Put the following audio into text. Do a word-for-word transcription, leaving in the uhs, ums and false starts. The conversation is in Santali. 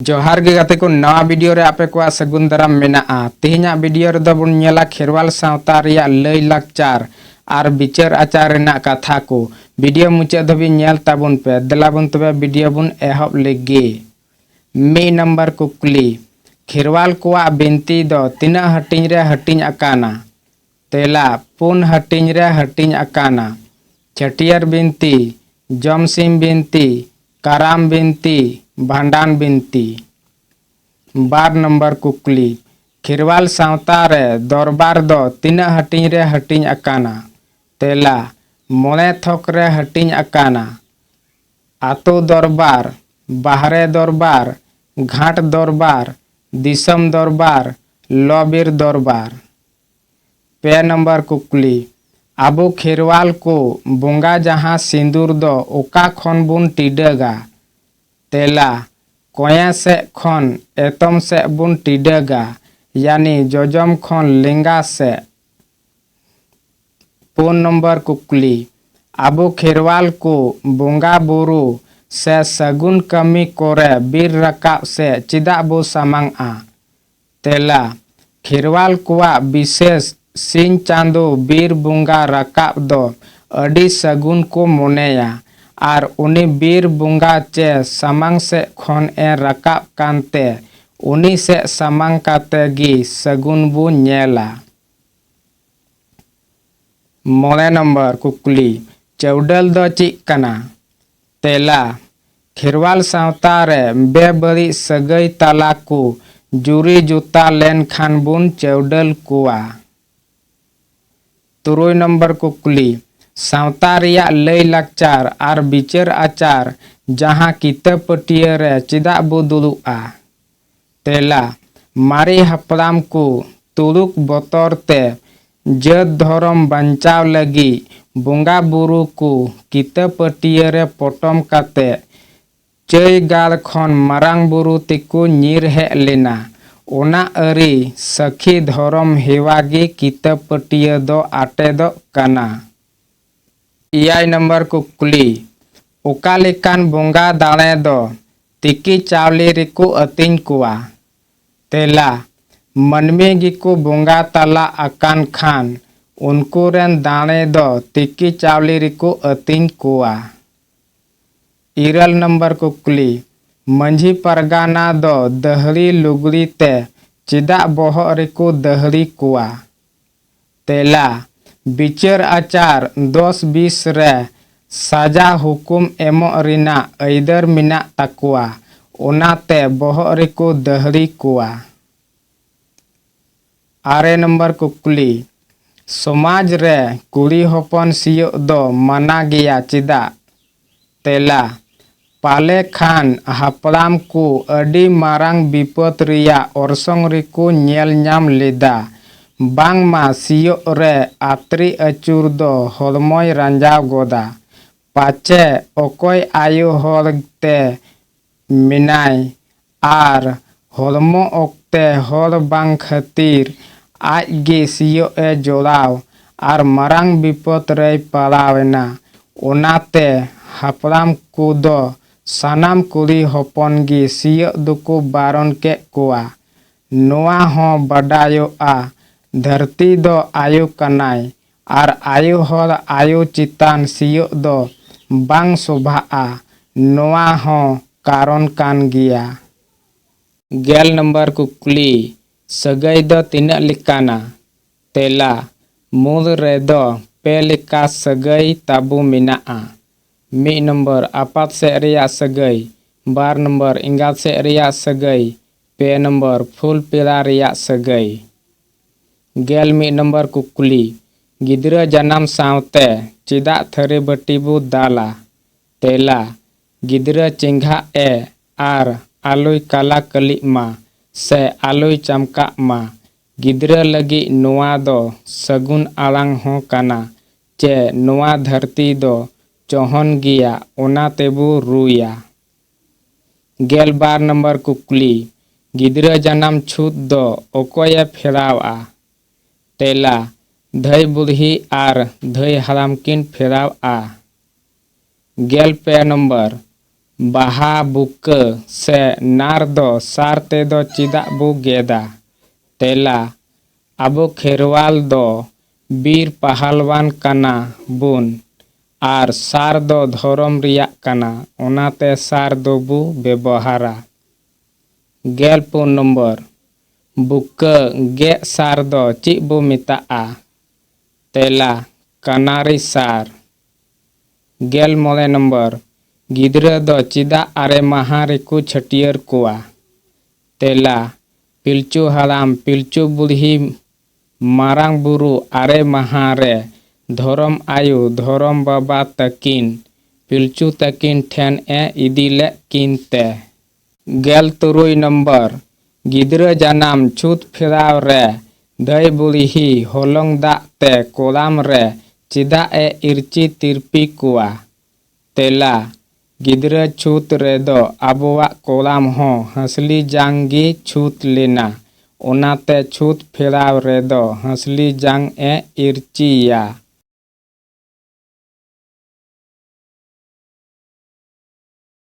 ᱡᱚᱦᱟᱨ ᱜᱮ ᱜᱟᱛᱮ ᱠᱚ, ᱱᱟᱣᱟ ᱵᱷᱤᱰᱤᱭᱳ ᱨᱮ ᱟᱯᱮ ᱠᱚᱣᱟᱜ ᱥᱟᱹᱜᱩᱱ ᱫᱟᱨᱟᱢ ᱢᱮᱱᱟᱜᱼᱟ᱾ ᱛᱮᱦᱮᱧᱟᱜ ᱵᱷᱤᱰᱤᱭᱳ ᱨᱮᱫᱚ ᱵᱚᱱ ᱧᱮᱞᱟ ᱠᱷᱮᱨᱣᱟᱞ ᱥᱟᱶᱛᱟ ᱨᱮᱭᱟᱜ ᱞᱟᱹᱭ ᱞᱟᱠᱪᱟᱨ ᱟᱨ ᱵᱤᱪᱟᱹᱨ ᱟᱪᱟᱨ ᱨᱮᱱᱟᱜ ᱠᱟᱛᱷᱟ ᱠᱚ᱾ ᱵᱷᱤᱰᱤᱭᱳ ᱢᱩᱪᱟᱹᱫ ᱫᱷᱟᱹᱵᱤᱡ ᱧᱮᱞ ᱛᱟᱵᱚᱱ ᱯᱮ᱾ ᱫᱮᱞᱟ ᱵᱚᱱ ᱛᱚᱵᱮ ᱵᱷᱤᱰᱤᱭᱳ ᱵᱚᱱ ᱮᱦᱚᱵ ᱞᱮᱜᱮ᱾ ᱢᱤᱫ ᱱᱟᱢᱵᱟᱨ ᱠᱩᱠᱞᱤ, ᱠᱷᱮᱨᱣᱟᱞ ᱠᱚᱣᱟᱜ ᱵᱤᱱᱛᱤ ᱫᱚ ᱛᱤᱱᱟᱹᱜ ᱦᱟᱹᱴᱤᱧ ᱨᱮ ᱦᱟᱹᱴᱤᱧ ᱟᱠᱟᱱᱟ? ᱛᱮᱞᱟ, ᱯᱩᱱ ᱦᱟᱹᱴᱤᱧ ᱨᱮ ᱦᱟᱹᱴᱤᱧ ᱟᱠᱟᱱᱟ᱾ ᱪᱷᱟᱹᱴᱭᱟᱹᱨ ᱵᱤᱱᱛᱤ, ᱡᱚᱢᱥᱤᱢ ᱵᱤᱱᱛᱤ, ᱠᱟᱨᱟᱢ ᱵᱤᱱᱛᱤ, ᱵᱷᱟᱸᱰᱟᱱ ᱵᱤᱱᱛᱤ᱾ ᱵᱟᱨ ᱱᱚᱢᱵᱚᱨ ᱠᱩᱠᱞᱤ, ᱠᱷᱮᱨᱣᱟᱞ ᱥᱟᱶᱛᱟ ᱨᱮ ᱫᱚᱨᱵᱟᱨ ᱫᱚ ᱛᱤᱱᱟᱹᱜ ᱦᱟᱹᱴᱤᱧ ᱨᱮ ᱦᱟᱹᱴᱤᱧ ᱟᱠᱟᱱᱟ? ᱛᱮᱞᱟ, ᱢᱚᱬᱮ ᱛᱷᱚᱠ ᱨᱮ ᱦᱟᱹᱴᱤᱧ ᱟᱠᱟᱱᱟ᱾ ᱟᱛᱳ ᱫᱚᱨᱵᱟᱨ, ᱵᱟᱦᱨᱮ ᱫᱚᱨᱵᱟᱨ, ᱜᱷᱟᱴ ᱫᱚᱨᱵᱟᱨ, ᱫᱤᱥᱚᱢ ᱫᱚᱨᱵᱟᱨ, ᱞᱚᱵᱤᱨ ᱫᱚᱨᱵᱟᱨ᱾ ᱯᱮ ᱱᱚᱢᱵᱚᱨ ᱠᱩᱠᱞᱤ, ᱟᱵᱚ ᱠᱷᱮᱨᱣᱟᱞ ᱠᱚ ᱵᱚᱸᱜᱟ ᱡᱟᱦᱟᱸ ᱥᱤᱸᱫᱩᱨ ᱫᱚ ᱚᱠᱟ ᱠᱷᱚᱱ ᱵᱚᱱ ᱴᱤᱰᱟᱹᱜᱟ? ᱛᱮᱞᱟ, ᱠᱚᱸᱭᱮ ᱥᱮᱫ ᱠᱷᱚᱱ ᱮᱛᱚᱢ ᱥᱮᱫ ᱵᱚᱱ ᱴᱤᱰᱟᱹᱜᱟ, ᱭᱟᱱᱤ ᱡᱚᱡᱚᱢ ᱠᱷᱚᱱ ᱞᱮᱸᱜᱟ ᱥᱮᱫ᱾ ᱯᱩᱱ ᱱᱚᱢᱵᱚᱨ ᱠᱩᱠᱞᱤ, ᱟᱵᱚ ᱠᱷᱮᱨᱣᱟᱞ ᱠᱚ ᱵᱚᱸᱜᱟ ᱵᱩᱨᱩ ᱥᱮ ᱥᱟᱹᱜᱩᱱ ᱠᱟᱹᱢᱤ ᱠᱚᱨᱮ ᱵᱤᱨ ᱨᱟᱠᱟᱵ ᱥᱮᱫ ᱪᱮᱫᱟᱜ ᱵᱚ ᱥᱟᱢᱟᱝᱼᱟ? ᱛᱮᱞᱟ, ᱠᱷᱮᱨᱣᱟᱞ ᱠᱚᱣᱟᱜ ᱵᱤᱥᱮᱥ ᱥᱤᱧ ᱪᱟᱸᱫᱚ ᱵᱤᱨ ᱵᱚᱸᱜᱟ ᱨᱟᱠᱟᱵ ᱫᱚ ᱟᱹᱰᱤ ᱥᱟᱹᱜᱩᱱ ᱠᱚ ᱢᱚᱱᱮᱭᱟ ᱟᱨ ᱩᱱᱤ ᱵᱤᱨ ᱵᱚᱸᱜᱟ ᱪᱮ ᱥᱟᱢᱟᱝ ᱥᱮᱫ ᱠᱷᱚᱱ ᱮ ᱨᱟᱠᱟᱵ ᱠᱟᱱᱛᱮ ᱩᱱᱤ ᱥᱮᱫ ᱥᱟᱢᱟᱝ ᱠᱟᱛᱮ ᱜᱮ ᱥᱟᱹᱜᱩᱱ ᱵᱚ ᱧᱮᱞᱟ᱾ ᱢᱚᱬᱮ ᱱᱚᱢᱵᱚᱨ ᱠᱩᱠᱞᱤ, ᱪᱟᱹᱣᱰᱟᱹᱞ ᱫᱚ ᱪᱮᱫ ᱠᱟᱱᱟ? ᱛᱮᱞᱟ, ᱠᱷᱮᱨᱣᱟᱞ ᱥᱟᱶᱛᱟ ᱨᱮ ᱵᱮᱵᱟᱹᱲᱤᱡ ᱥᱟᱹᱜᱟᱹᱭ ᱛᱟᱞᱟ ᱠᱚ ᱡᱩᱨᱤ ᱡᱚᱛᱟ ᱞᱮᱱᱠᱷᱟᱱ ᱵᱚᱱ ᱪᱟᱹᱣᱰᱟᱹᱞ ᱠᱚᱣᱟ᱾ ᱛᱩᱨᱩᱭ ᱱᱚᱢᱵᱚᱨ ᱠᱩᱠᱞᱤ, ᱥᱟᱶᱛᱟ ᱨᱮᱭᱟᱜ ᱞᱟᱹᱭ ᱞᱟᱠᱪᱟᱨ ᱟᱨ ᱵᱤᱪᱟᱹᱨ ᱟᱪᱟᱨ ᱡᱟᱦᱟᱸ ᱠᱤᱛᱟᱹᱵ ᱯᱟᱹᱴᱭᱟᱹ ᱨᱮ ᱪᱮᱫᱟᱜ ᱵᱚ ᱫᱩᱲᱩᱵᱼᱟ? ᱛᱮᱞᱟ, ᱢᱟᱨᱮ ᱦᱟᱯᱲᱟᱢ ᱠᱚ ᱛᱩᱲᱩᱠ ᱵᱚᱛᱚᱨ ᱛᱮ ᱡᱟᱹᱛ ᱫᱷᱚᱨᱚᱢ ᱵᱟᱧᱪᱟᱣ ᱞᱟᱹᱜᱤᱫ ᱵᱚᱸᱜᱟ ᱵᱩᱨᱩ ᱠᱚ ᱠᱤᱛᱟᱹ ᱯᱟᱹᱴᱭᱟᱹ ᱨᱮ ᱯᱚᱴᱚᱢ ᱠᱟᱛᱮ ᱪᱟᱹᱭ ᱜᱟᱲ ᱠᱷᱚᱱ ᱢᱟᱨᱟᱝ ᱵᱩᱨᱩ ᱛᱮᱠᱚ ᱧᱤᱨ ᱦᱮᱡ ᱞᱮᱱᱟ᱾ ᱚᱱᱟ ᱟᱹᱨᱤ ᱥᱟᱹᱠᱷᱤ ᱫᱷᱚᱨᱚᱢ ᱦᱮᱣᱟ ᱜᱮ ᱠᱤᱛᱟᱹ ᱯᱟᱹᱴᱭᱟᱹ ᱫᱚ ᱟᱴᱮᱫᱚᱜ ᱠᱟᱱᱟ᱾ ᱮᱭᱟᱭ ᱱᱚᱢᱵᱚᱨ ᱠᱩᱠᱞᱤ, ᱚᱠᱟ ᱞᱮᱠᱟᱱ ᱵᱚᱸᱜᱟ ᱫᱟᱲᱮ ᱫᱚ ᱛᱤᱠᱤ ᱪᱟᱣᱞᱮ ᱨᱮᱠᱚ ᱟᱹᱛᱤᱧ ᱠᱚᱣᱟ? ᱛᱮᱞᱟ, ᱢᱟᱹᱱᱢᱤ ᱜᱮᱠᱚ ᱵᱚᱸᱜᱟ ᱛᱟᱞᱟ ᱟᱠᱟᱱ ᱠᱷᱟᱱ ᱩᱱᱠᱩ ᱨᱮᱱ ᱫᱟᱲᱮ ᱫᱚ ᱛᱤᱠᱤ ᱪᱟᱣᱞᱮ ᱨᱮᱠᱚ ᱟᱹᱛᱤᱧ ᱠᱚᱣᱟ᱾ ᱤᱨᱟᱹᱞ ᱱᱚᱢᱵᱚᱨ ᱠᱩᱠᱞᱤ, ᱢᱟᱹᱡᱷᱤ ᱯᱟᱨᱜᱟᱱᱟ ᱫᱚ ᱫᱟᱹᱦᱲᱤ ᱞᱩᱜᱽᱲᱤ ᱛᱮ ᱪᱮᱫᱟᱜ ᱵᱚᱦᱚᱜ ᱨᱮᱠᱚ ᱫᱟᱹᱦᱲᱤ ᱠᱚᱣᱟ? ᱛᱮᱞᱟ, ᱵᱤᱪᱟᱹᱨ ᱟᱪᱟᱨ ᱫᱚᱥ ᱵᱤᱥ ᱨᱮ ᱥᱟᱡᱟ ᱦᱩᱠᱩᱢ ᱮᱢᱚᱜ ᱨᱮᱱᱟᱜ ᱟᱹᱭᱫᱟᱹᱨ ᱢᱮᱱᱟᱜ ᱛᱟᱠᱚᱣᱟ, ᱚᱱᱟᱛᱮ ᱵᱚᱦᱚᱜ ᱨᱮᱠᱚ ᱫᱟᱹᱦᱲᱤ ᱠᱚᱣᱟ᱾ ᱟᱨᱮ ᱱᱚᱢᱵᱚᱨ ᱠᱩᱠᱞᱤ, ᱥᱚᱢᱟᱡᱽ ᱨᱮ ᱠᱩᱲᱤ ᱦᱚᱯᱚᱱ ᱥᱤᱭᱳᱜ ᱫᱚ ᱢᱟᱱᱟ ᱜᱮᱭᱟ, ᱪᱮᱫᱟᱜ? ᱛᱮᱞᱟ, ᱯᱟᱞᱮ ᱠᱷᱟᱱ ᱦᱟᱯᱲᱟᱢ ᱠᱚ ᱟᱹᱰᱤ ᱢᱟᱨᱟᱝ ᱵᱤᱯᱚᱫ ᱨᱮᱭᱟᱜ ᱚᱨᱥᱚᱝ ᱨᱮᱠᱚ ᱧᱮᱞ ᱧᱟᱢ ᱞᱮᱫᱟ, ᱵᱟᱝᱢᱟ ᱥᱤᱭᱳᱜ ᱨᱮ ᱟᱛᱨᱮ ᱟᱹᱪᱩᱨ ᱫᱚ ᱦᱚᱲᱢᱚᱭ ᱨᱟᱸᱡᱟᱣ ᱜᱚᱫᱟ᱾ ᱯᱟᱪᱮ ᱚᱠᱚᱭ ᱟᱭᱳ ᱦᱚᱲ ᱛᱮ ᱢᱮᱱᱟᱭ ᱟᱨ ᱦᱚᱲᱢᱚ ᱚᱠᱛᱮ ᱦᱚᱲ ᱵᱟᱝ ᱠᱷᱟᱹᱛᱤᱨ ᱟᱡ ᱜᱮ ᱥᱤᱭᱳᱜ ᱮ ᱡᱚᱲᱟᱣ ᱟᱨ ᱢᱟᱨᱟᱝ ᱵᱤᱯᱚᱫ ᱨᱮᱭ ᱯᱟᱲᱟᱣ ᱮᱱᱟ᱾ ᱚᱱᱟᱛᱮ ᱦᱟᱯᱲᱟᱢ ᱠᱚᱫᱚ ᱥᱟᱱᱟᱢ ᱠᱩᱲᱤ ᱦᱚᱯᱚᱱ ᱜᱮ ᱥᱤᱭᱳᱜ ᱫᱚᱠᱚ ᱵᱟᱨᱚᱱ ᱠᱮᱫ ᱠᱚᱣᱟ᱾ ᱱᱚᱣᱟ ᱦᱚᱸ ᱵᱟᱰᱟᱭᱚᱜᱼᱟ, ᱫᱷᱟᱹᱨᱛᱤ ᱫᱚ ᱟᱭᱳ ᱠᱟᱱᱟᱭ ᱟᱨ ᱟᱭᱳ ᱦᱚᱲ ᱟᱭᱳ ᱪᱮᱛᱟᱱ ᱥᱤᱭᱳᱜ ᱫᱚ ᱵᱟᱝ ᱥᱚᱵᱷᱟᱜᱼᱟ᱾ ᱱᱚᱣᱟ ᱦᱚᱸ ᱠᱟᱨᱚᱱ ᱠᱟᱱ ᱜᱮᱭᱟ᱾ ᱜᱮᱞ ᱱᱚᱢᱵᱚᱨ ᱠᱩᱠᱞᱤ, ᱥᱟᱹᱜᱟᱹᱭ ᱫᱚ ᱛᱤᱱᱟᱹᱜ ᱞᱮᱠᱟᱱᱟ? ᱛᱮᱞᱟ, ᱢᱩᱞ ᱨᱮᱫᱚ ᱯᱮ ᱞᱮᱠᱟ ᱥᱟᱹᱜᱟᱹᱭ ᱛᱟᱵᱚ ᱢᱮᱱᱟᱜᱼᱟ᱾ ᱢᱤᱫ ᱱᱚᱢᱵᱚᱨ ᱟᱯᱟᱛ ᱥᱮᱫ ᱨᱮᱭᱟᱜ ᱥᱟᱹᱜᱟᱹᱭ, ᱵᱟᱨ ᱱᱚᱢᱵᱚᱨ ᱮᱸᱜᱟᱛ ᱥᱮᱫ ᱨᱮᱭᱟᱜ ᱥᱟᱹᱜᱟᱹᱭ, ᱯᱮ ᱱᱚᱢᱵᱚᱨ ᱯᱷᱩᱞ ᱯᱮᱲᱟ ᱨᱮᱭᱟᱜ ᱥᱟᱹᱜᱟᱹᱭ᱾ ᱜᱮᱞ ᱢᱤᱫ ᱱᱚᱢᱵᱚᱨ ᱠᱩᱠᱞᱤ, ᱜᱤᱫᱽᱨᱟᱹ ᱡᱟᱱᱟᱢ ᱥᱟᱶᱛᱮ ᱪᱮᱫᱟᱜ ᱛᱷᱟᱹᱨᱤ ᱵᱟᱹᱴᱤ ᱵᱚ ᱫᱟᱞᱟ? ᱛᱮᱞᱟ, ᱜᱤᱫᱽᱨᱟᱹ ᱪᱮᱸᱜᱷᱟᱜ ᱮ ᱟᱨ ᱟᱞᱚᱭ ᱠᱟᱞᱟ ᱠᱟᱹᱞᱤᱜ ᱢᱟ ᱥᱮ ᱟᱞᱚᱭ ᱪᱟᱢᱠᱟᱜ ᱢᱟ᱾ ᱜᱤᱫᱽᱨᱟᱹ ᱞᱟᱹᱜᱤᱫ ᱱᱚᱣᱟ ᱫᱚ ᱥᱟᱹᱜᱩᱱ ᱟᱲᱟᱝ ᱦᱚᱸ ᱠᱟᱱᱟ ᱪᱮ ᱱᱚᱣᱟ ᱫᱷᱟᱹᱨᱛᱤ ᱫᱚ ᱪᱚᱦᱚᱱ ᱜᱮᱭᱟ, ᱚᱱᱟ ᱛᱮᱵᱚ ᱨᱩᱭᱟ᱾ ᱜᱮᱞ ᱵᱟᱨ ᱱᱚᱢᱵᱚᱨ ᱠᱩᱠᱞᱤ, ᱜᱤᱫᱽᱨᱟᱹ ᱡᱟᱱᱟᱢ ᱪᱷᱩᱛ ᱫᱚ ᱚᱠᱚᱭᱮ ᱯᱷᱮᱨᱟᱣᱟ? ᱛᱮᱞᱟ, ᱫᱷᱟᱹᱭ ᱵᱩᱲᱦᱤ ᱟᱨ ᱫᱷᱟᱹᱭ ᱦᱟᱲᱟᱢ ᱠᱤᱱ ᱯᱷᱮᱨᱟᱣᱟ᱾ ᱜᱮᱞ ᱯᱮ ᱱᱚᱢᱵᱚᱨ, ᱵᱟᱦᱟ, ᱵᱩᱠᱟᱹ ᱥᱮ ᱱᱟᱨ ᱫᱚ ᱥᱟᱨ ᱛᱮᱫᱚ ᱪᱮᱫᱟᱜ ᱵᱚ ᱜᱮᱫᱟ? ᱛᱮᱞᱟ, ᱟᱵᱚ ᱠᱷᱮᱨᱣᱟᱞ ᱫᱚ ᱵᱤᱨ ᱯᱟᱦᱟᱞᱣᱟᱱ ᱠᱟᱱᱟ ᱵᱚᱱ ᱟᱨ ᱥᱟᱨ ᱫᱚ ᱫᱷᱚᱨᱚᱢ ᱨᱮᱭᱟᱜ ᱠᱟᱱᱟ, ᱚᱱᱟᱛᱮ ᱥᱟᱨ ᱫᱚᱵᱚ ᱵᱮᱵᱚᱦᱟᱨᱟ᱾ ᱜᱮᱞ ᱯᱩᱱ ᱱᱚᱢᱵᱚᱨ, ᱵᱩᱠᱟᱹ ᱜᱮᱫ ᱥᱟᱨ ᱫᱚ ᱪᱮᱫ ᱵᱚ ᱢᱮᱛᱟᱜᱼᱟ? ᱛᱮᱞᱟ, ᱠᱟᱱᱟᱨᱤ ᱥᱟᱨ᱾ ᱜᱮᱞ ᱢᱚᱬᱮ ᱱᱚᱢᱵᱚᱨ, ᱜᱤᱫᱽᱨᱟᱹ ᱫᱚ ᱪᱮᱫᱟᱜ ᱟᱨᱮ ᱢᱟᱦᱟ ᱨᱮᱠᱚ ᱪᱷᱟᱹᱴᱭᱟᱹᱨ ᱠᱚᱣᱟ? ᱛᱮᱞᱟ, ᱯᱤᱞᱪᱩ ᱦᱟᱲᱟᱢ, ᱯᱤᱞᱪᱩ ᱵᱩᱲᱦᱤ, ᱢᱟᱨᱟᱝ ᱵᱩᱨᱩ ᱟᱨᱮ ᱢᱟᱦᱟ ᱨᱮ ᱫᱷᱚᱨᱚᱢ ᱟᱭᱳ, ᱫᱷᱚᱨᱚᱢ ᱵᱟᱵᱟ ᱛᱟᱹᱠᱤᱱ ᱯᱤᱞᱪᱩ ᱛᱟᱹᱠᱤᱱ ᱴᱷᱮᱱ ᱮ ᱤᱫᱤ ᱞᱮᱫ ᱠᱤᱱ ᱛᱮ᱾ ᱜᱮᱞ ᱛᱩᱨᱩᱭ ᱱᱚᱢᱵᱚᱨ, ᱜᱤᱫᱽᱨᱟᱹ ᱡᱟᱱᱟᱢ ᱪᱷᱩᱛ ᱯᱷᱮᱨᱟᱣ ᱨᱮ ᱫᱷᱟᱹᱭ ᱵᱩᱲᱦᱤ ᱦᱚᱞᱚᱝ ᱫᱟᱜ ᱛᱮ ᱠᱚᱲᱟᱢ ᱨᱮ ᱪᱮᱫᱟᱜ ᱮ ᱤᱨᱪᱤ ᱛᱤᱨᱯᱤ ᱠᱚᱣᱟ? ᱛᱮᱞᱟ, ᱜᱤᱫᱽᱨᱟᱹ ᱪᱷᱩᱛ ᱨᱮᱫᱚ ᱟᱵᱚᱣᱟᱜ ᱠᱚᱲᱟᱢ ᱦᱚᱸ ᱦᱟᱹᱥᱞᱤ ᱡᱟᱝ ᱜᱮ ᱪᱷᱩᱛ ᱞᱮᱱᱟ, ᱚᱱᱟᱛᱮ ᱪᱷᱩᱛ ᱯᱷᱮᱨᱟᱣ ᱨᱮᱫᱚ ᱦᱟᱹᱥᱞᱤ ᱡᱟᱝ ᱮ ᱤᱨᱪᱤᱭᱟ᱾